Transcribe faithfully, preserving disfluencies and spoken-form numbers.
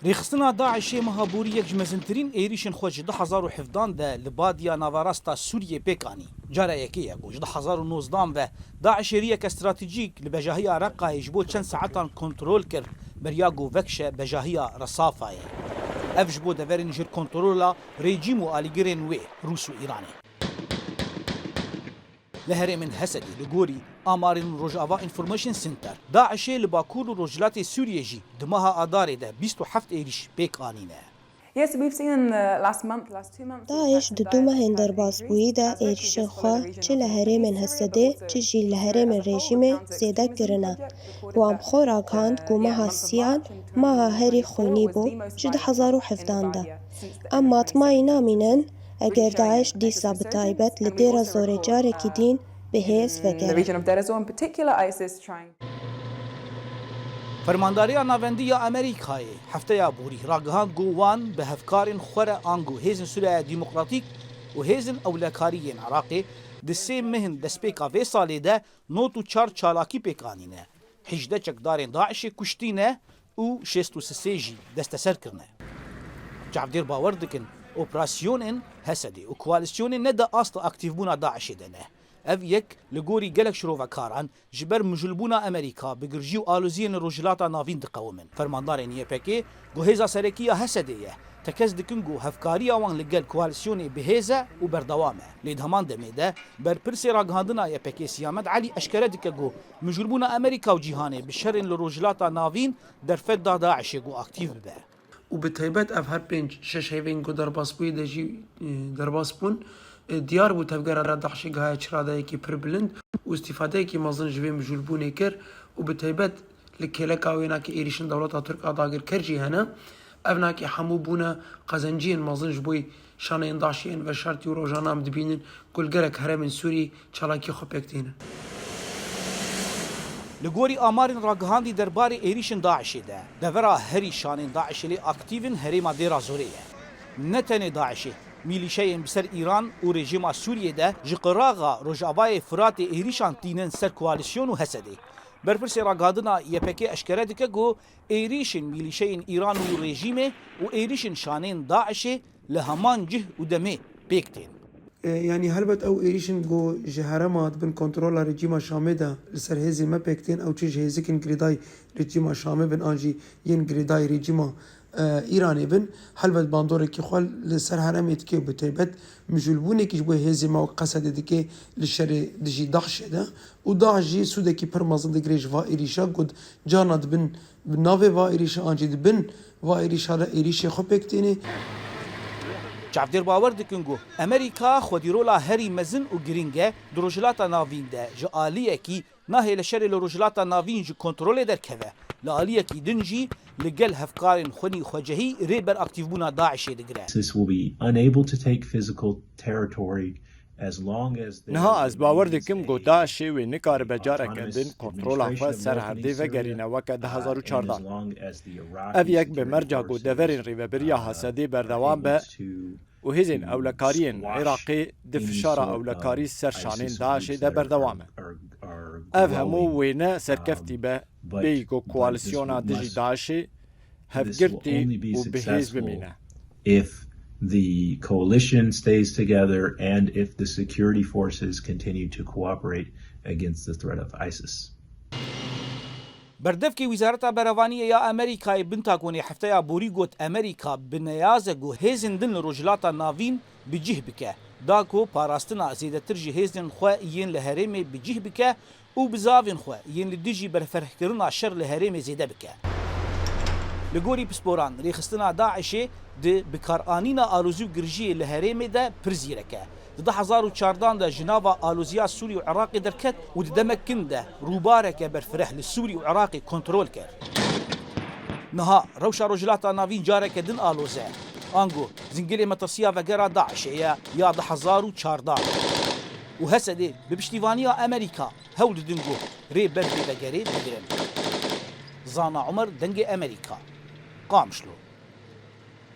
Rêxistina DAIŞê meha borî yek ji mezintirîn êrîşên xwe ji du hezar û hevdan de li badiya naverasta Sûriyê pêk anî. Cara yekê ye ku ji du hezar û nozdan ve DAIŞê riyeke stratejîk li bejahiya Reqayê ji bo çend saetan kontrol kir, beriya ku vekşe bejahiya Resafayê. Ev ji bo deverên jêr kontrola rejîm û alîgirên wê, Rûs û Îranê. Li herêmên Hesedê li gorî amarên Rojava Information Center, DAIŞê li Bakur û Rojhilatê Sûriyê jî di meha Adarê de bîst û heft êrîş pêk anîne. Yes, we've seen in the last month, last two months, we've had DAIŞ some di du mehên derbasbûyî de êrîşên xwe çi li herêmên Hesedê, çi jî li herêmên rejîmê zêde kirine. Wan bi xwe ragihand ku meha siyan meha herî xwînî bû ji du hezar û hevdan de. Em matmayî namînin, eger DAIŞ dîsa bi taybet li Dêra Zorê carekî din bi hêz vegere. Fermandariya Navendî ya Amerîkayê hefteya borî ragihand ku wan bi hevkarên xwe re ango Hêzên Sûriya Demokratîk û Hêzên Ewlekarî yên Iraqê di sê mehên destpêka vê salê de nod û çar çalakî pêk anîne. Hejdeh çekdarên DAIŞê kuştîne û şêst û sê jî desteser kirine. Çavdêr bawer dikin, operasyonên Hesedê û koalîsyonê ne di asta aktîvbûna DAIŞê de ne. Ev yek li gorî gelek şirovekaran ji ber mijûlbûna Amerîka bi girjî û aloziyên li Rojhilata Navîn diqewimin. Fermandarên Y P G ku hêza serekî ya Hesedê ye, tekez dikin ku hevkariya wan li gel koalîsyonê bi hêz e û berdewam e. Lê di heman demê de berpirsê ragihandina Y P G Siyamet Elî eşkere dike ku mijûlbûna Amerîka û cîhanê bi şerên li Rojhilata Navîn derfet da DAIŞê ku aktîv bibe. Û bi taybet ev her pênc şeş hêvên ku derbasbûyî de jî, e, derbas bûn, e, diyar bû tevgera DAIŞê gihaye çi radeyekî pir bilind û îstîfadeyekî mezin ji vê mijûlbûnê kir û bi taybet li kêleka wêna ki êrîşên dewleta Tirk a dagirker jî hene. Ev nakê hemû bûne qezenciyên mezin ji bo şaneyên DAIŞê yên veşartî û rojane em dibînin ku li gelek herêmên Sûrî çalakî xwe pêk tînin. Li gorî amarên ragihandî derbarê êrîşên DAIŞê de, devera herî şanên DAIŞê lê aktîv in herêma Dêra Zorê ye. Ne tenê DAIŞê, mîlîşeyên bi ser Îran û rejîma Sûriyê de ji qiraxa Rojavayê Firatê êrîşan tînin ser koalîsyon û Hesedê. Berpirsê ragihandina Y P G eşkere dike ku êrîşên mîlîşeyên Îran û rejîmê û êrîşên şanên DAIŞê li heman cih û demê pêk tên. E, yanî helbet ew êrîşên ku ji herêma di bin kontrola rejîma Şamê de li ser hêzên me pêk tên, ew çi ji hêzikên girêdayî rejîma Şamê bin an jî yên girêdayî rejîma, e, Îranê bin, helbet bandorekî xwe li ser herêmê dike, bi taybet mijûlbûnekî ji bo hêzên me wek Qesedê dike li şerê dijî DAIŞê de û DAIŞ jî sûdekî pir mezin digire ji va êrîşa ku carna dibin bi navê va êrîşa an jî di bin va êrîşa re êrîşê xwe pêk têne. Çavdêr bawer dikin ku Amerîka xwedîrola herî mezin û girîng e di Rojhilata Navîn de, ji aliyekî nahêle şerê li Rojhilata Navîn ji kontrolê derkeve, li aliyekî din jî li gel hevkarên xwinî xwecehî rê ber aktîvbûna DAIŞê digire. This will be unable to take physical territory Niha ez bawer dikim ku DAIŞê wê nikaribe careke din kontrola xwe ser herdê vegerîne weke du hezar û çardan. Ev yek bi merca ku deverên rêvebiriya Hesedê berdewam be û hêzên ewlekariyên Iraqê di fişara ewlekarî ser şanên DAIŞê de berdewam e. Ev hemû wêne serkeftî be, bêyî ku koalîsyona dijî DAIŞê hevgirtî û bihêz bimîne. If the coalition stays together and if the security forces continue to cooperate against the threat of ISIS. Berdevkê Wîzareta Berevaniyê ya Amerîkayê, Pentagonê, hefteya borî got Amerîka bi neyaz e ku hêzên din li Rojhilata Navîn bi cih bike, da ku parastina zêdetir ji hêzên xwe yên li herêmê bi cih bike û bizavên xwe yên li dijî berfirehkirina şer li herêmê zêde bike. Li gorî pisporan, rêxistina DAIŞê di bikaranîna alozî û girjiyê li herêmê de pir zîrek e. Di du hezar û çardan de ji nava aloziya Sûrî û Iraqê derket û di demek kin de rûbareke berfireh li Sûrî û Iraqê kontrol kir. Niha rewşa Rojhilata Navîn careke din aloze. Ango zingilê metirsiya vegera DAIŞê ye ya du hezar û çardan. Û Hesedê bi piştîvaniya Amerîka hewl didin ku rê ber vê vegerê bigirin. Zana Umer, Dengê Amerîka, Qamişlo.